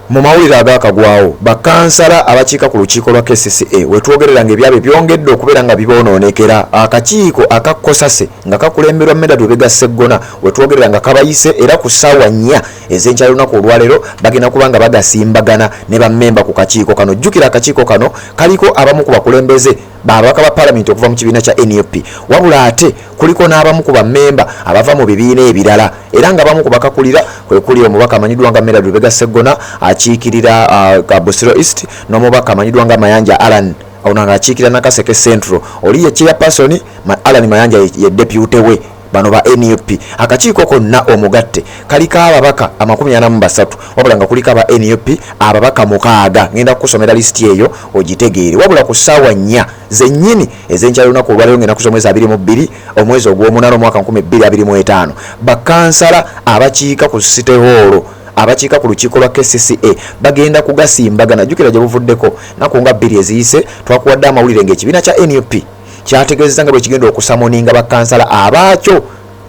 Mu mawulire agaakagwawo, bakansala abakiika ku lukiiko lwa KCCA wetwogerera ng'ebyabwe byongedde okubeera nga bibonoonekera. Akakiiko aka Cosase nga kakulemberwa Medard Lubega Sseggona wetwogerera nga kabayise era ku ssaawa 4 ez'enkya y'olunaku olwaleero bagenda kuba nga bagasimbagana ne bammemba ku kakiiko kano. Jjukira akakiiko kano kaliko abamu ku bakulembeze bababaka ba palamenti okuva mu kibiina kya nup, wabula ate kuliko n'abamu ku bammemba abava mu bibiina ebirala, era nga abamu ku bakakulira kwe kuli omubaka amanyiddwa nga Medard Lubega Sseggona akiikirira Busiro East, n'omubaka amanyiddwa nga Mayanja Allan, ono nga akiikirira Nakaseke Central. Oli ye chairperson, Allan Mayanja ye deputy we. Bano ba NUP. Akakiiko konna omugatte kaliko ababaka 43, wabula nga kuliko aba NUP ababaka 6. Ngenda kukusomera lisiti eyo ogitegeere. Wabula ku ssaawa 4 zennyini ez'enkya y'olunaku olwaleero, ng'ennaku z'omwezi 22 omwezi ogw'omunaana omwaka 2025, bakansala abakiika ku City Hall, abakiika ku lukiiko lwa KCCA, bagenda kugasimbagana. Jjukira gye buvuddeko naku nga 2 eziyise twakuwadde amawulire ng'ekibiina kya NUP kyategeezezza nga bwe kigenda okusummoninga bakansala abaakyo.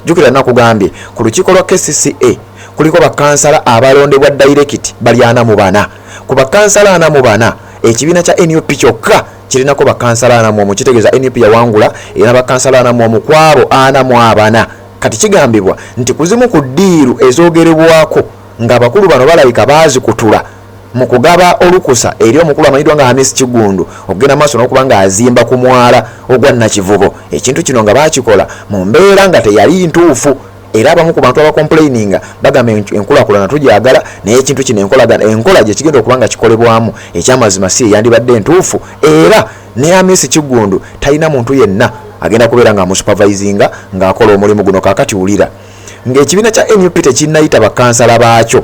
Jjukira nakugambye ku lukiiko lwa KCCA kuliko bakansala abalondebwa direct bali 44. Ku bakansala 44, ekibiina kya NUP kyokka kirinako bakansala 41. Kitegeeza NUP yawangula erina bakansala 41 ku abo 44. Kati kigambibwa nti ku zimu ku deal ezoogerebwako ng'abakulu bano balabika baazikutula mu kugaba olukusa eri omukulu amanyiddwa nga Hamis Kiggundu okugenda maaso n'okuba ng'azimba ku mwala ogwa Nakivubo, ekintu kino nga baakikola mu mbeera nga teyali ntuufu. Era abamu ku bantu abacomplaininga bagamba enkulaakulana tugyagala, naye ekintu kino, enkola gye kigenda okuba nga kikolebwamu, ekyamazima si eyandibadde entuufu. Era ne Hamis Kiggundu talina muntu yenna agenda kubeera ng'amusupervisinga ng'akola omulimu guno. Kaakati wulira, ng'ekibiina kya NUP tekinnayita bakansala baakyo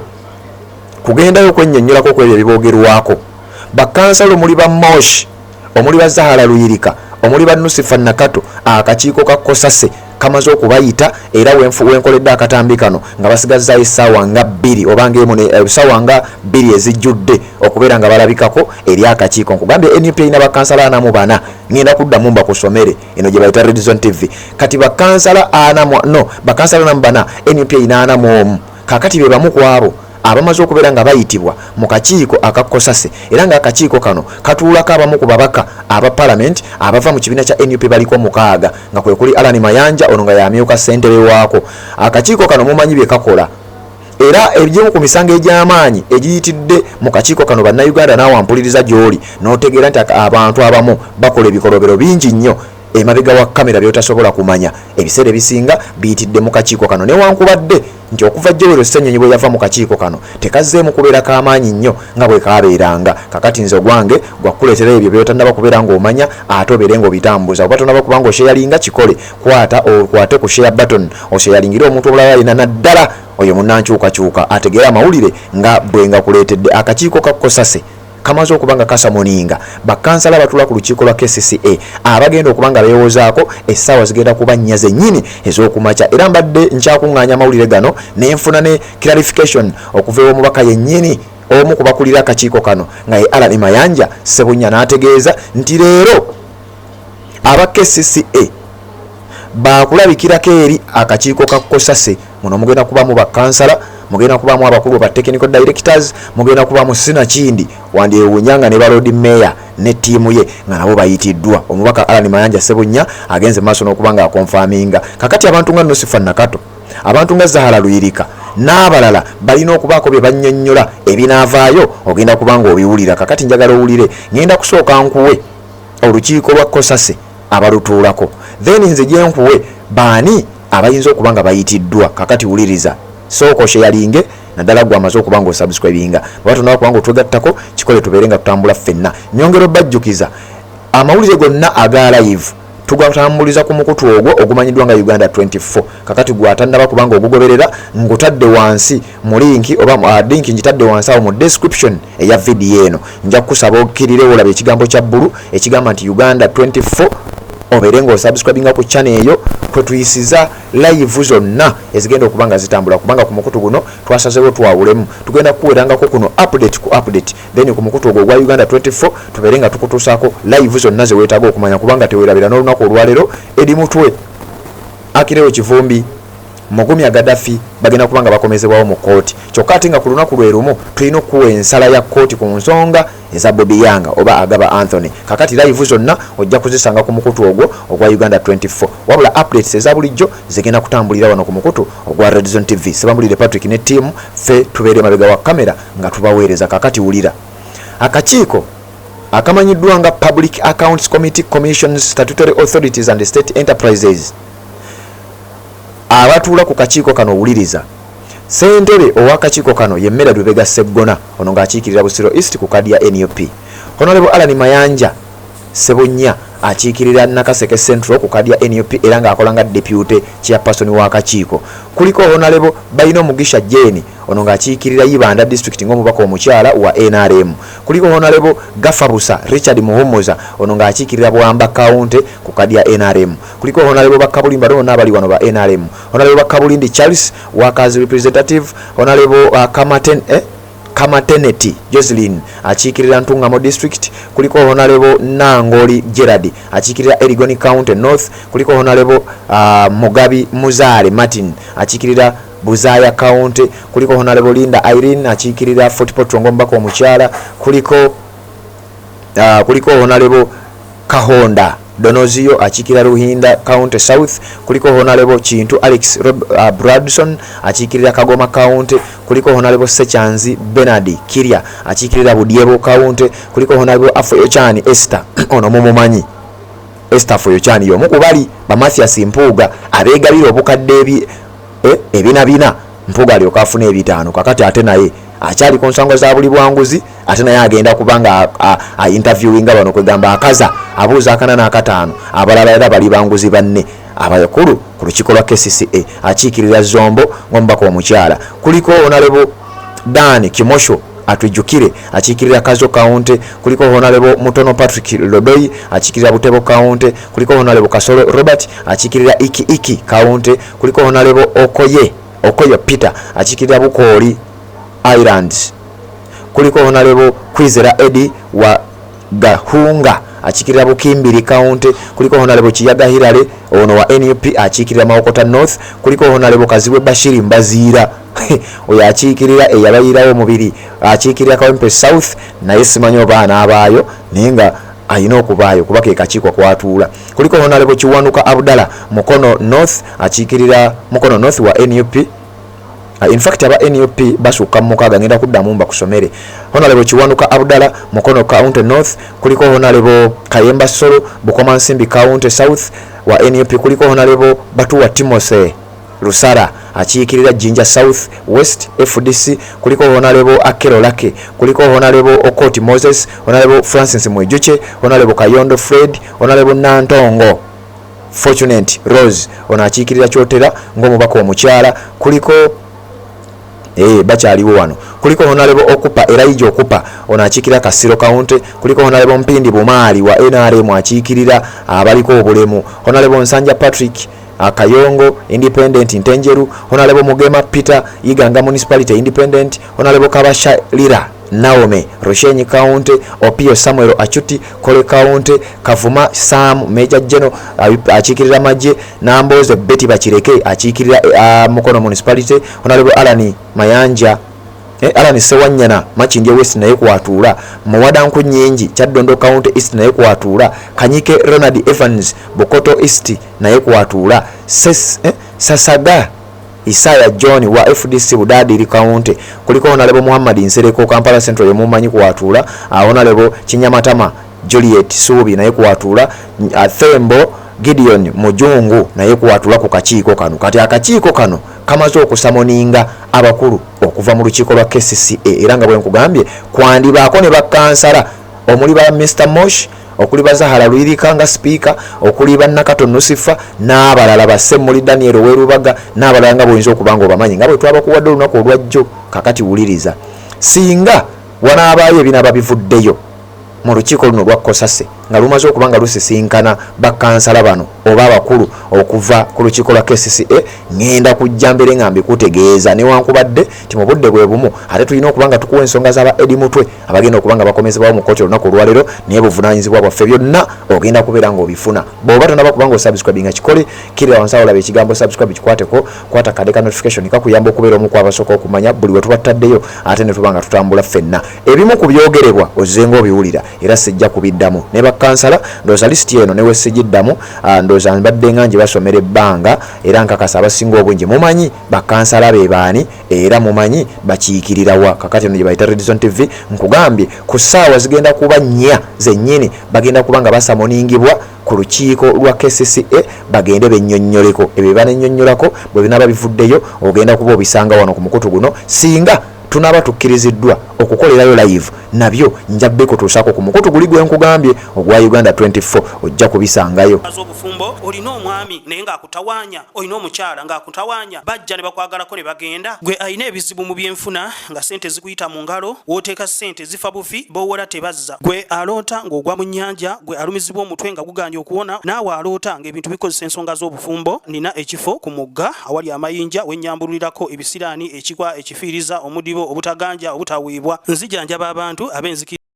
kugendayo okwennyonnyolako ku ebyo ebiboogerwako, bakansala omuli ba Mosh, omuli ba Zahara Luyirika, omuli ba Nusifa Nakato, akakiiko ka Cosase kamaze okubayita. Era wenkoledde akatambi kano nga basigazzaayo essaawa nga 2 oba ngaemu, essaawa nga 2 ezijjudde okubeera nga balabikako eri akakiiko. Nkugambye NUP erina bakansala 44. Ngenda kuddamu mbakusomere. Eno gye bayita Red Zone TV. Kati bakansala ana no bakansala 44, NUP erina 41. Kakati be bamu ku abo abamaze okubeera nga bayitibwa mu kakiiko aka Cosase, era ng'akakiiko kano katuulako abamu ku babaka aba palamenti abava mu kibiina kya NUP baliko 6, nga kwe kuli Allan Mayanja, ono nga yamyuka ssentebe waako. Akakiiko kano mumanyi bye kakola, era egimu ku misango egy'amaanyi egiyitidde mu kakiiko kano, Bannayuganda naawe ampuliriza gy'oli n'otegeera nti abantu abamu bakola ebikolobero bingi nnyo emabega wa kamera by'otasobola kumanya, ebiseera ebisinga biyitidde mu kakiiko kano, newankubadde nti okuva Joel Ssenyonyi bwe yava mu kakiiko kano tekazzeemu kubeera k'amaanyi nnyo nga bwe kaabeeranga. Kakati nze ogwange gwakuleetera ebyo by'otannaba kubeera ng'omanya, ate obeere ng'obitambuza. Oba tonaba kuba ng'osharinga, kikole, kwata okwate ku share button, osharingire omuntu omulala alina, naddala oyo munnankyukakyuka, ategeere amawulire nga bwe nga kuleetedde. Akakiiko ka Cosase kamaze okuba nga kasummoninga bakansala abatula ku lukiiko lwa KCCA abagenda okuba nga beewozaako. Essaawa zigenda kuba 4 zennyini ez'okumakya. Era mbadde nkyakuŋŋaanya amawulire gano nenfuna ne clarification okuva ew'omubaka yennyini omu ku bakulira akakiiko kano nga ye Allan Mayanja Ssebunya, n'ategeeza nti leero aba KCCA bakulabikirako eri akakiiko ka Cosase. Muno mugenda kubamu bakansala, mugenda kubamu abakulu ba technical directors, mugenda kubamu sinakindi wandyewuunya nga ne ba Lord Mayor ne ttiimu ye nga nabo bayitiddwa. Omubaka Allan Mayanja Ssebunya agenze maaso n'okuba nga aconfirminga. Kakati abantu nga Nusifa Nakato, abantu nga Zahara Luyirika n'abalala balina okubaako bye bannyonnyola. Ebinaavaayo ogenda kuba nga obiwulira. Kakati njagala owulire, ngenda kusooka nkuwe olukiiko lwa Cosase abalutuulako, then nze gyenkuwe baani abayinza okuba nga bayitiddwa. Kakati wuliriza, sooka osharinge, naddala gwe amaze okuba nga osubscribinga. Baba tonaba kuba nga otwegattako, kikole tubeere nga tutambula ffenna. Nyongera obajjukiza, amawulire gonna aga live tugatambuliza ku mukutu ogwo ogumanyiddwa nga Uganda 24. Kakati gwe atannaba kubanga ogugoberera, ngutadde wansi mu link oba link ngitadde wansi awo mu description eya vidiyo eno. Nja kukusaba okkirirewo olaba ekigambo kya bbulu ekigamba nti Uganda 24, obeere ng'osubscribinga ku channel eyo kwe tuyisiza live zonna ezigenda okuba nga zitambula, kubanga ku mukutu guno twasazeewo twawulemu. Tugenda kukuwerangako kuno update ku update, then ku mukutu ogwo ogwa Uganda 24 tubeere nga tukutuusaako live zonna ze weetaaga okumanya, kubanga teweerabira n'olunaku olwaleero eri mutwe Akirewo Kivumbi. Mugumya Gaddafi bagenda kuba nga bakomezebwawo mu kkooti, kyokka ate nga ku lunaku lwe lumu tulina okukuwa ensala ya kkooti ku nsonga eza Bobi Young oba Agaba Anthony. Kakati live zonna ojja kuzisanga ku mukutu ogwo ogwa Uganda 24, wabula updates eza bulijjo zigenda kutambulira wano ku mukutu ogwa Redzone TV. Sebambulire Patrick ne ttiimu ffe tubeera emabega wa kamera nga tubaweereza. Kakati wulira akakiiko akamanyiddwa nga Public Accounts Committee, Commissions, Statutory Authorities and State Enterprises. Abatuula ku kakiiko kano wuliriza. Ssentebe ow'akakiiko kano ye Medard Lubega Sseggona, ono ng'akiikirira Busiro East ku kaadi ya nup. Honorable Allan Mayanja Ssebunnya akiikirira Nakaseke Central ku kaadi ya nup era ng'akola nga Deputy Chairperson w'akakiiko. Kuliko Honorable Bainomugisha Jane, ono ng'akiikirira Ibanda District ng'omubaka omukyala wa nrm. Kuliko Honorable Gafabusa Richard Muhumuza, ono ng'akiikirira Bwamba County ku kaadi ya nrm. Kuliko Honorable Bakabulindi, bano bonna abali wano ba nrm. Honorable Bakabulindi Charles, Workers Representative. Honorable Kamateneti Jocelyn akiikirira Ntungamo District. Kuliko Honorable Nangoli Gerard akiikirira Elgon County North. Kuliko Honorable Mugabi Muzaale Martin akiikirira Buzaaya County. Kuliko Honorable Linda Irene akiikirira Fort Portal ng'omubaka omukyala. Kuliko Honorable Kahonda Donozio akiikirira Ruhinda County South. Kuliko Honorable Kintu Alex Bradson akiikirira Kagoma County. Kuliko Honorable Sekyanzi Bernard Kirya akiikirira Budyebo County. Kuliko Honorable Afoyochani Esther, ono mumumanyi, Esther Afoyochani y'omu ku bali ba Mathias Mpuuga abeegabira obukadde ebina bina, Mpuuga alyoka afuna 500. Kakati ate naye akyali ku nsonga za buli bwanguzi, ate naye agenda kuba nga a interviewinga bano, kwegamba akaza abuuza akana n'akataano abalala era bali banguzi banne abakulu ku lukiiko lwa KCCA, akiikirira Zombo ng'omubaka omukyala. Kuliko Honorable Dan Kimosho Atwijukire akiikirira Kazo County. Kuliko Honorable Mutono Patrick Lodoi akiikirira Butebo County. Kuliko Honorable Kasolo Robert akiikirira Iki Iki County. Kuliko Honorable Okoye Okoyo Peter akiikirira Bukooli Islands. Kuliko Honorable Kwizera Eddie wa Gahunga akiikirira Bukimbiri County. Kuliko Honorable Kiyaga Hirale, ono wa NUP, akiikirira Mawokota North. Kuliko Honorable Kazibwe Bashiri Mbaziira, oyo akiikirira eyabayirawo omubiri, akiikirira Kawempe South, naye simanyi oba anaabaayo, naye nga alina okubaayo kuba ke kakiiko kwatuula. Kuliko Honorable Kiwanuka Abdallah, Mukono North, akiikirira Mukono North wa NUP. In fact aba NUP basukka mu 6, ngenda kuddamu mbakusomere. Honorable Kiwanuka Abdallah, Mukono County North. Kuliko Honorable Kayemba Solo, Bukomansimbi County South wa NUP. Kuliko Honorable Batuwa Timothy Lusara akiikirira Jinja South West, FDC. Kuliko Honorable Akero Lake. Kuliko Honorable Okoti Moses, Honorable Francis Mwijuche, Honorable Kayondo Fred, Honorable Nantongo Fortunate Rose, ono akiikirira Kyotera ng'omubaka omukyala. Kuliko bakyaliwo wano. Kuliko Honorable Okupa Elijah Okupa, ono akiikirira Kasiro County. Kuliko Honorable Mpindi Bumaali wa NRM akiikirira abaliko obulemu. Honorable Nsanja Patrick Kayongo, Independent, Ntenjeru. Honorable Mugema Peter, Iganga Municipality, Independent. Honorable Kabasha Lira Naome, Rushenyi County. Opio Samuel Achuti, Kole County. Kavuma Sam, Major General, akiikirira magye. Namboze Betty Bakireke akiikirira Mukono Municipality. Honorable Alan Mayanja, Alan Sewanyana, Makindye West, naye kwatuula. Muwada Nkunyingi, Kyaddondo County East, naye kwatuula. Kanyike Ronald Evans, Bukoto East, naye kwatuula. Sasaga Isaya John wa FDC, Budadiri County. Kuliko Honorable Muhammad Nsereko, Kampala Central, yemumanyi, kwatuula. Honorable Kinyamatama Juliet Suubi naye kwatuula. Thembo Gideon Mujungu naye kwatuula ku kakiiko kano. Kati akakiiko kano kamaze okusummoninga abakulu okuva mu lukiiko lwa KCCA, era nga bwe nkugambye kwandibaako ne bakansala omuli ba Mr Mosh, okuli ba Zahara Luyirika nga sipiika, okuli ba Nakato Nusifa n'abalala, bassemmuli Daniel Werubaga n'abalala nga bwoyinza okuba nga obamanyi nga bwe twabakuwadde olunaku olwajjo. Kakati wuliriza, singa wanaabaayo ebinaaba bivuddeyo mu lukiiko luno olwa Kosase nga lumaze okuba nga lusisinkana bakansala bano oba abakulu okuva ku lukiiko lwa KCCA, ŋŋenda kujja mbeere nga mbikutegeeza, newankubadde nti mu budde bwe bumu ate tulina okuba nga tukuwa ensonga z'aba Eddie Mutwe abagenda okuba nga bakomezebwawo mu kkooti olunaku olwaleero, naye buvunaanyizibwa bwaffe byonna ogenda kubeera ng'obifuna. Bw'oba tonaba kuba nga osubscribinga kikole, kkirira wansi awo olaba ekigambo subscribe kikwateko, kwata akade ka notification kakuyamba okubeera omu ku abasooka okumanya buli we tuba tutaddeyo ate ne tuba nga tutambula ffenna. Ebimu ku byogerebwa ozzenga obiwulira era sijja kubiddamu. Ne bakansala ndowooza lisiti eno ne we sigiddamu ndowooza mbadde nga ngibasomera ebbanga era nkakasa abasinga obungi mumanyi bakansala be baani era mumanyi bakiikirira wa. Kakati eno gye bayita Red Zone TV, nkugambye ku ssaawa zigenda kuba nnya zennyini bagenda kuba nga basamoningibwa ku lukiiko lwa KCCA bagende bennyonnyoleko. Ebyo bye banennyonnyolako bwe binaaba bivuddeyo ogenda kuba obisanga wano ku mukutu guno singa tunaaba tukkiriziddwa okukolerayo live nabyo nja bikutuusaako ku mukutu guli gwe nkugambye ogwa Uganda 24 ojja kubisangayo. Z'obufumbo, olina omwami naye ng'akutawaanya, olina omukyala ng'akutawaanya, bajja ne bakwagalako ne bagenda. Gwe alina ebizibu mu byenfuna nga ssente zikuyita mu ngalo, w'oteeka ssente zifa bufi, b'owola tebazza. Gwe aloota ng'ogwa mu nnyanja, gwe alumizibwa omutwe nga gugaanye okuwona, naawe aloota ng'ebintu bikozesa ensonga z'obufumbo, nnina ekifo ku mugga awali amayinja we nnyambululirako ebisiraani, ekikwa, ekifiiriza, omudibo, obutaganja, obutaweebwa. Nzijanjaba abantu ab'enzikiriza.